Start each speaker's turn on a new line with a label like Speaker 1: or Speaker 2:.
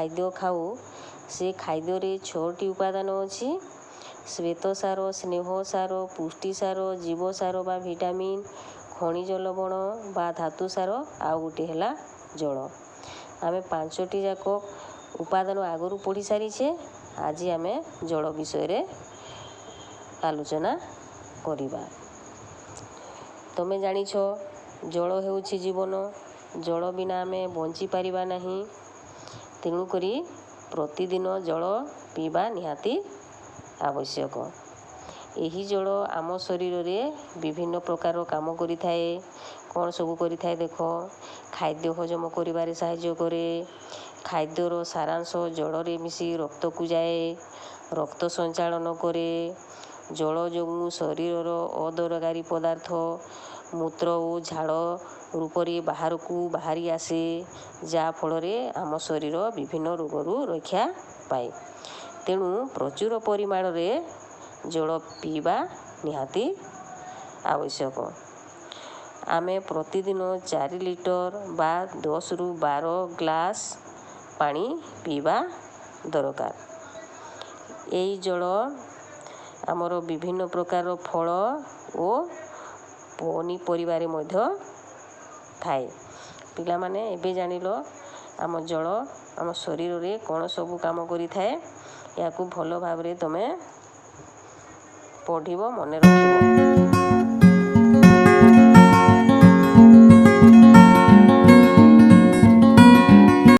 Speaker 1: ଖାଦ୍ୟ ଖାଉ, ସେ ଖାଦ୍ୟରେ ଛଅଟି ଉପାଦାନ ଅଛି: ଶ୍ଵେତସାର, ସ୍ନେହସାର, ପୁଷ୍ଟିସାର, ଜୀବସାର ବା ଭିଟାମିନ୍, ଖଣିଜ ଲବଣ ବା ଧାତୁସାର, ଆଉ ଗୋଟିଏ ହେଲା ଜଳ। ଆମେ ପାଞ୍ଚଟି ଯାକ ଉପାଦାନ ଆଗରୁ ପଢ଼ି ସାରିଛେ। ଆଜି ଆମେ ଜଳ ବିଷୟରେ ଆଲୋଚନା କରିବା। ତମେ ଜାଣିଛ, ଜଳ ହେଉଛି ଜୀବନ। ଜଳ ବିନା ଆମେ ବଞ୍ଚିପାରିବା ନାହିଁ। ତେଣୁକରି ପ୍ରତିଦିନ ଜଳ ପିଇବା ନିହାତି ଆବଶ୍ୟକ। ଏହି ଜଳ ଆମ ଶରୀରରେ ବିଭିନ୍ନ ପ୍ରକାର କାମ କରିଥାଏ। କ'ଣ ସବୁ କରିଥାଏ ଦେଖ। ଖାଦ୍ୟ ହଜମ କରିବାରେ ସାହାଯ୍ୟ କରେ। ଖାଦ୍ୟର ସାରାଂଶ ଜଳରେ ମିଶି ରକ୍ତକୁ ଯାଏ। ରକ୍ତ ସଞ୍ଚାଳନ କରେ। ଜଳ ଯୋଗୁଁ ଶରୀରର ଅଦରକାରୀ ପଦାର୍ଥ ମୂତ୍ର ଓ ଝାଳ ରୂପରେ ବାହାରକୁ ବାହାରି ଆସେ, ଯାହାଫଳରେ ଆମ ଶରୀର ବିଭିନ୍ନ ରୋଗରୁ ରକ୍ଷା ପାଏ। ତେଣୁ ପ୍ରଚୁର ପରିମାଣରେ ଜଳ ପିଇବା ନିହାତି ଆବଶ୍ୟକ। ଆମେ ପ୍ରତିଦିନ 4 ଲିଟର ବା 10ରୁ 12 ଗ୍ଲାସ୍ ପାଣି ପିଇବା ଦରକାର। ଏଇ ଜଳ ଆମର ବିଭିନ୍ନ ପ୍ରକାରର ଫଳ ଓ ପନିପରିବାରେ ମଧ୍ୟ ଥାଏ। ପିଲାମାନେ, ଏବେ ଜାଣିଲ ଆମ ଜଳ ଆମ ଶରୀରରେ କ'ଣ ସବୁ କାମ କରିଥାଏ। ଏହାକୁ ଭଲ ଭାବରେ ତୁମେ ପଢ଼ିବ, ମନେ ରଖିବ।